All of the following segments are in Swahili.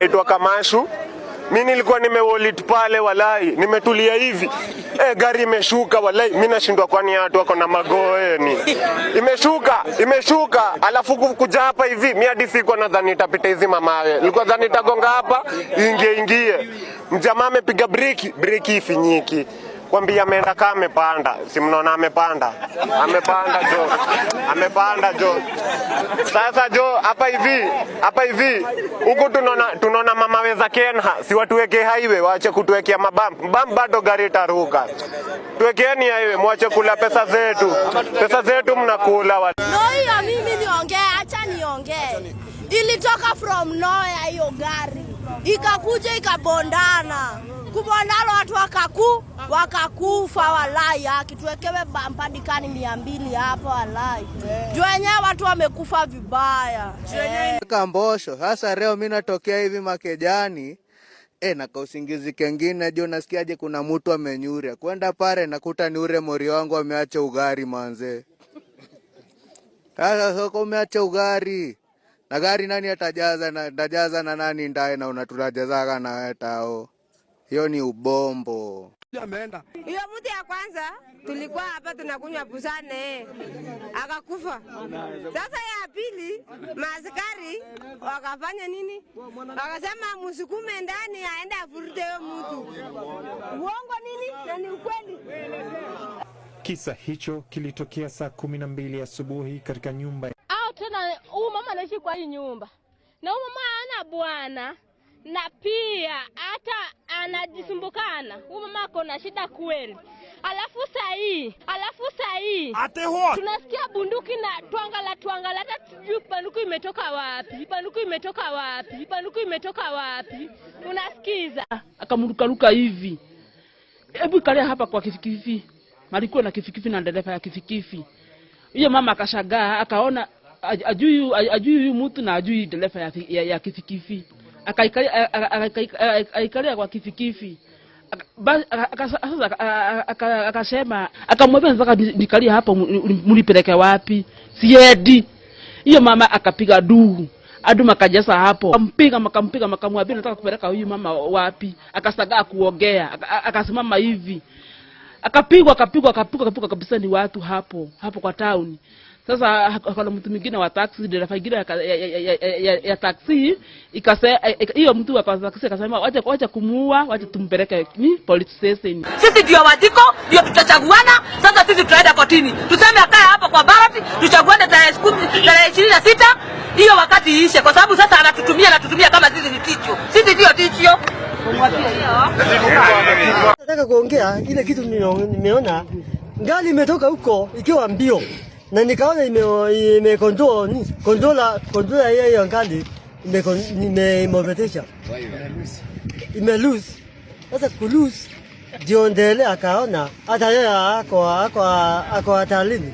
Naitwa Kamashu. Mi nilikuwa nimewallet pale walai, nimetulia hivi. Gari imeshuka walai, mi nashindwa kwani watu wako na magoeni. Imeshuka, imeshuka, alafu kuja hapa hivi, mi hadi sikuwa nadhani itapita hizi mamawe. Nilikuwa dhani itagonga hapa, ingie ingie. Mjamaa amepiga breki, breki ifinyiki. Kwambia ameenda kama amepanda. Si mnaona amepanda. Amepanda jo. Amepanda jo. Sasa jo hapa hivi, hapa hivi huku tunaona mamawe za Kenha, si watuweke highway, waache kutuwekea mabump. Bump bado gari itaruka. Tuwekeeni highway, mwache kula pesa zetu. Pesa zetu mnakula wa. No, hiyo mimi niongee, acha niongee. Ilitoka from nowhere hiyo gari ikakuja ikabondana, kubondana watu wakakufa walai. Haki tuwekewe bumper dikani 200 hapo walai, juu wenyewe watu wamekufa vibaya. Kambosho sasa leo mimi natokea hivi makejani na kausingizi kengine jo, nasikiaje kuna mtu amenyuria kwenda pare, nakuta ni ure mori wangu ameacha ugari manze. Sasa soko umeacha ugari na gari nani atajaza na tajaza na nani ndaye na unatulajazaga na wewe tao, hiyo ni ubombo. Hiyo mtu ya kwanza tulikuwa hapa tunakunywa busane, akakufa. Sasa ya pili maaskari wakafanya nini? Wakasema msukume ndani aende afurute hiyo mtu. Uongo nini? Na ni ukweli. Kisa hicho kilitokea saa 12 asubuhi katika nyumba au tena huyu mama anaishi kwa hii nyumba na huyu mama hana bwana na pia hata anajisumbukana. Huyu mama ako na shida kweli. Alafu sahii tunasikia bunduki na twangala twangala, hata sijui bunduki imetoka wapi, bunduki imetoka wapi, bunduki imetoka wapi? Unasikiza? Akamrukaruka hivi, hebu ikalia hapa kwa kifikifi, malikuwa na kifikifi na dereva ya kifikifi. Hiyo mama akashangaa, akaona ajui huyu mtu na ajui dereva ya kifikifi, akaikalia kwa kifikifi. Sasa akasema, akamwambia nataka nikalie hapo, mlipeleke wapi? Siendi. Hiyo mama akapiga duu adu makajasa hapo, akampiga makampiga makamwambia nataka kupeleka huyu mama wapi? Akasagaa kuongea, akasimama hivi, akapigwa akapigwa akapigwa akapigwa kabisa, ni watu hapo hapo kwa town. Sasa akona mtu mwingine wa taxi, dereva mwingine ya taxi hiyo mtu wa taxi akasema wacha kumuua, wacha tumpeleke ni police station. Sisi ndio Wajiko, ndio tutachaguana. Sasa sisi tutaenda kotini, tuseme akae hapa kwa ballot, tuchaguane tarehe 10, tarehe 26, hiyo wakati iishe, kwa sababu sasa anatutumia kama sisi ni ticho. Sisi ndio ticho. Nataka kuongea ile kitu nimeona gari imetoka huko ikiwa mbio na nikaona imekondoa kondola kondola hiyo gari imemobetisha ime lose. Sasa ku lose ndio ndele akaona hata yeye ako hatarini,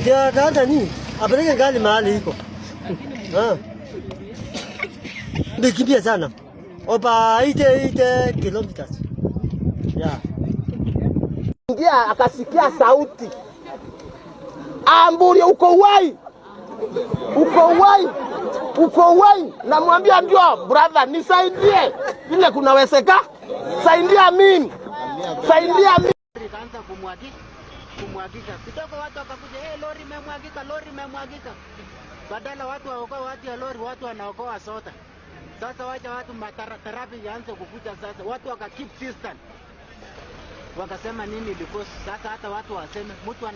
ndio akaanza nini apeleke gari mahali iko. Nikimbia sana over 80 kilometers. Yeah. Ingia akasikia sauti, ambulie uko uhai, uko uhai, uko uhai. Namwambia ndio brother, nisaidie vile kunawezeka, saidia mimi, saidia mimi. Ikaanza kumwagika kidogo, watu wakakuja, hey, lori imemwagika, lori imemwagika. Badala watu waokoe watu ya lori, watu wanaokoa soda. Sasa wacha watu traffic ianze kukuja sasa, watu waka keep distance. Wakasema nini ilikuwa sasa, hata watu waseme mtu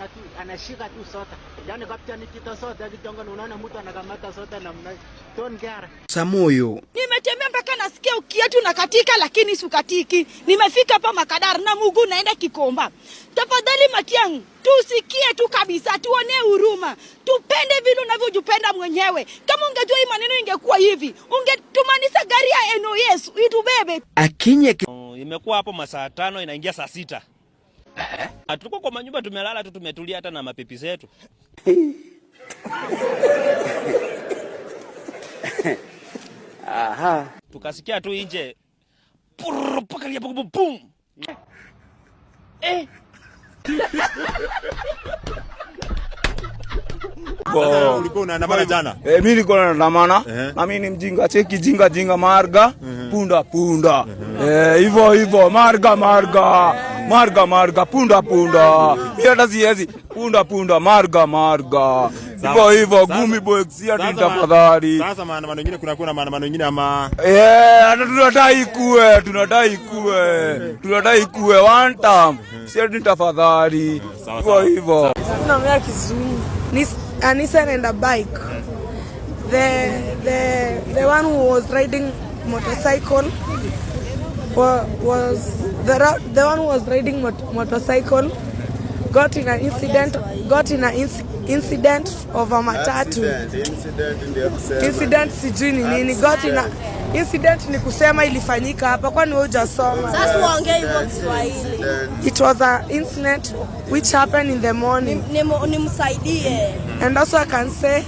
anashika tu soda. Yaani kapita ni kita soda kitongo, unaona mtu anakamata soda namna don't care. Samoyo. Nimetembea mpaka nasikia ukiatu nakatika, lakini sukatiki. Nimefika hapa Makadara na mguu naenda Kikomba. Tafadhali Matiang'i, tusikie tu kabisa, tuone huruma, tupende vile unavyojipenda mwenyewe. Kama ungejua hii maneno ingekuwa hivi, ungetumanisa gari ya NOS itubebe. Akinye imekuwa hapo masaa 5 inaingia saa 6. Tulikuwa kwa manyumba tumelala tu tumetulia hata na mapipi zetu. Aha. Tukasikia tu nje. Purr, pum, pum. Sasa ulikuwa unaandamana jana? Eh, mimi nilikuwa naandamana na mimi ni mjinga, cheki jinga jinga marga punda punda. Eh, hivyo hivyo marga marga marga marga punda punda. Mimi hata siwezi punda punda marga marga. Hivyo hivyo gumi boy si ati tafadhali. Sasa maandamano mengine, kuna kuna maandamano mengine ama? Eh, hata tunadai kuwe, tunadai kuwe, tunadai kuwe one time. Si ati tafadhali. Hivyo hivyo. Naongea Kizungu. Ni a Nissan and a bike. The one who was riding motorcycle was the one who was riding motorcycle got in an incident of a matatu. Incident sijui ni nini. Got in a incident ni kusema ilifanyika hapa, kwani wewe hujasoma? Sasa uongee hivyo Kiswahili. It was an incident which happened in the morning. Nimsaidie. And also I can say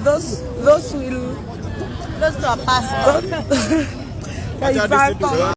those will Those to a pastor. those